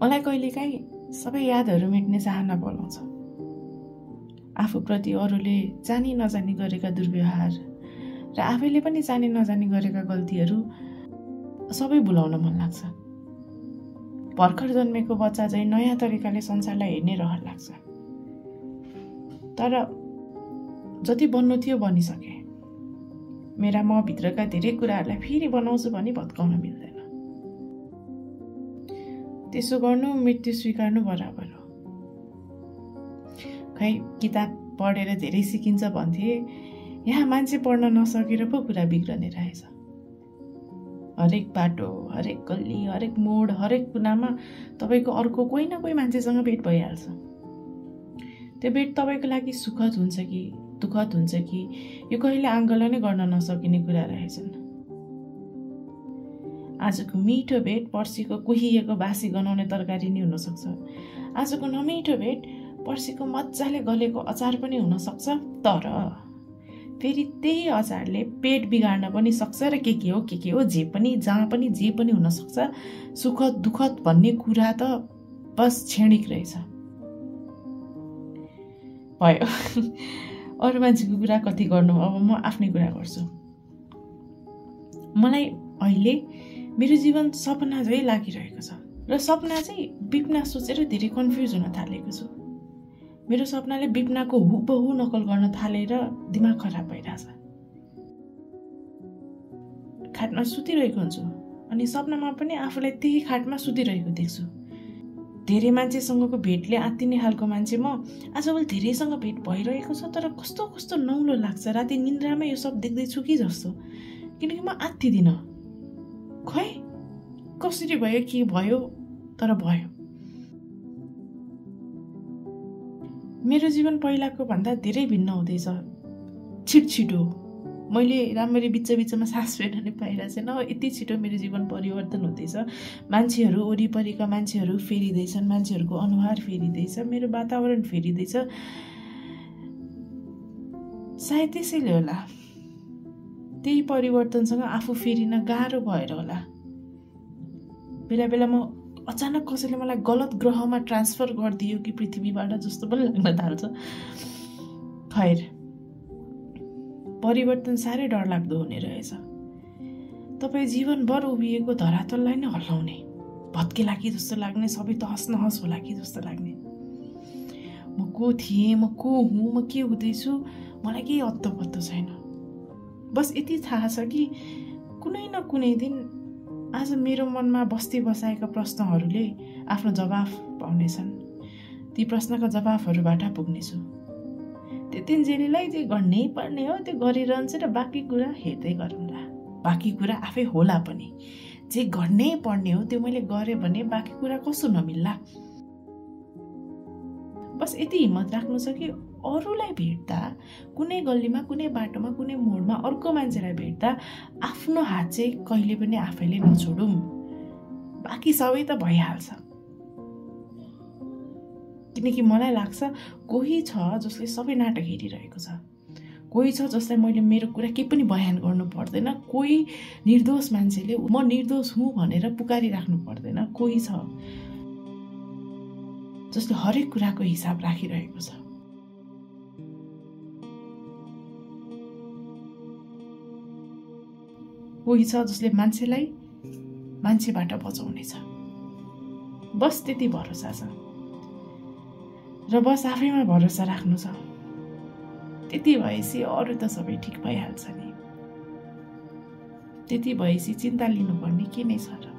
मलाई कहिलेकाहीँ सबै यादहरू मेट्ने चाहना बोलाउँछ। आफूप्रति अरूले जानी नजानी गरेका दुर्व्यवहार र आफैले पनि जानी नजानी गरेका गल्तीहरू सबै भुलाउन मन लाग्छ। भर्खर जन्मेको बच्चा चाहिँ नयाँ तरिकाले संसारलाई हेर्ने रहर लाग्छ। तर जति बन्नु थियो बनिसके। मेरा म भित्रका धेरै कुराहरूलाई फेरि बनाउँछु भनी भत्काउन मिल्दैन। त्यसो गर्नु मृत्यु स्वीकार्नु बराबर हो। खै किताब पढेर धेरै सिकिन्छ भन्थे, यहाँ मान्छे पढ्न नसकेर पो कुरा बिग्रने रहेछ। हरेक बाटो, हरेक गल्ली, हरेक मोड, हरेक कुनामा तपाईँको अर्को कोही न कोही मान्छेसँग भेट भइहाल्छ। त्यो भेट तपाईँको लागि सुखद हुन्छ कि दुःखद हुन्छ कि यो कहिले आङ्कलन नै गर्न नसकिने कुरा रहेछन्। आजको मिठो भेट पर्सिको कुहिएको बासी गनाउने तरकारी नै हुनसक्छ। आजको नमिठो भेट पर्सिको मजाले गलेको अचार पनि हुनसक्छ। तर फेरि त्यही अचारले पेट बिगार्न पनि सक्छ र के हो जे पनि जहाँ पनि जे पनि हुनसक्छ। सुखद दुःखद भन्ने कुरा त बस क्षणिक रहेछ। भयो अरू मान्छेको कुरा कति गर्नु, अब म आफ्नै कुरा गर्छु। मलाई अहिले मेरो जीवन सपना झै लागिरहेको छ र सपना चाहिँ विपना सोचेर धेरै कन्फ्युज हुन थालेको छु। मेरो सपनाले विपनाको हुबहु नकल गर्न थालेर दिमाग खराब भइरहेछ। खाटमा सुतिरहेको हुन्छु अनि सपनामा पनि आफूलाई त्यही खाटमा सुतिरहेको देख्छु। धेरै मान्छेसँगको भेटले आत्तिने खालको मान्छे म। आजकल धेरैसँग भेट भइरहेको छ तर कस्तो कस्तो नौलो लाग्छ। राति निन्द्रामा यो सब देख्दैछु कि जस्तो, किनकि म आत्तिदिनँ। खै कसरी भयो के भयो, तर भयो। मेरो जीवन पहिलाको भन्दा धेरै भिन्न हुँदैछ। छिटो मैले राम्ररी बिचमा सास फेर्न नै पाइरहेको छैन। यति छिटो मेरो जीवन परिवर्तन हुँदैछ। मान्छेहरू, वरिपरिका मान्छेहरू फेरिँदैछन्, मान्छेहरूको अनुहार फेरिँदैछ, मेरो वातावरण फेरिँदैछ। सायद त्यसैले होला, त्यही परिवर्तनसँग आफू फेरिन गाह्रो भएर होला। बेला बेला म अचानक कसैले मलाई गलत ग्रहमा ट्रान्सफर गरिदियो कि पृथ्वीबाट जस्तो पनि लाग्न थाल्छ। खैर, परिवर्तन साह्रै डरलाग्दो हुने रहेछ। तपाईँ जीवनभर उभिएको धरातललाई नै हल्लाउने, भत्केला कि जस्तो लाग्ने, सबै तहस नहस होला कि जस्तो लाग्ने। म को थिएँ, म को हुँ, म के हुँदैछु, मलाई केही अत्तो पत्तो छैन। बस यति थाहा छ कि कुनै न कुनै दिन आज मेरो मनमा बस्ती बसाएका प्रश्नहरूले आफ्नो जवाफ पाउनेछन्। ती प्रश्नका जवाफहरूबाट पुग्नेछु। त्यो तिनजेलीलाई जे गर्नै पर्ने हो त्यो गरिरहन्छ र बाँकी कुरा हेर्दै गरौँला। बाँकी कुरा आफै होला पनि। जे गर्नै पर्ने हो त्यो मैले गरेँ भने बाँकी कुरा कसो नमिल्ला। बस यति हिम्मत राख्नु छ कि अरूलाई भेट्दा, कुनै गल्लीमा, कुनै बाटोमा, कुनै मोडमा अर्को मान्छेलाई भेट्दा आफ्नो हात चाहिँ कहिले पनि आफैले नछोडौँ। बाँकी सबै त भइहाल्छ। किनकि मलाई लाग्छ कोही छ जसले सबै नाटक हेरिरहेको छ। कोही छ जसलाई मैले मेरो कुरा केही पनि बयान गर्नु पर्दैन। कोही निर्दोष मान्छेले म निर्दोष हुँ भनेर पुकारिराख्नु पर्दैन। कोही छ जसले हरेक कुराको हिसाब राखिरहेको छ। कोही छ जसले मान्छेलाई मान्छेबाट बचाउनेछ। बस त्यति भरोसा छ र बस आफैमा भरोसा राख्नु छ। त्यति भएपछि अरू त सबै ठिक भइहाल्छ नि। त्यति भएपछि चिन्ता लिनुपर्ने के नै छ र।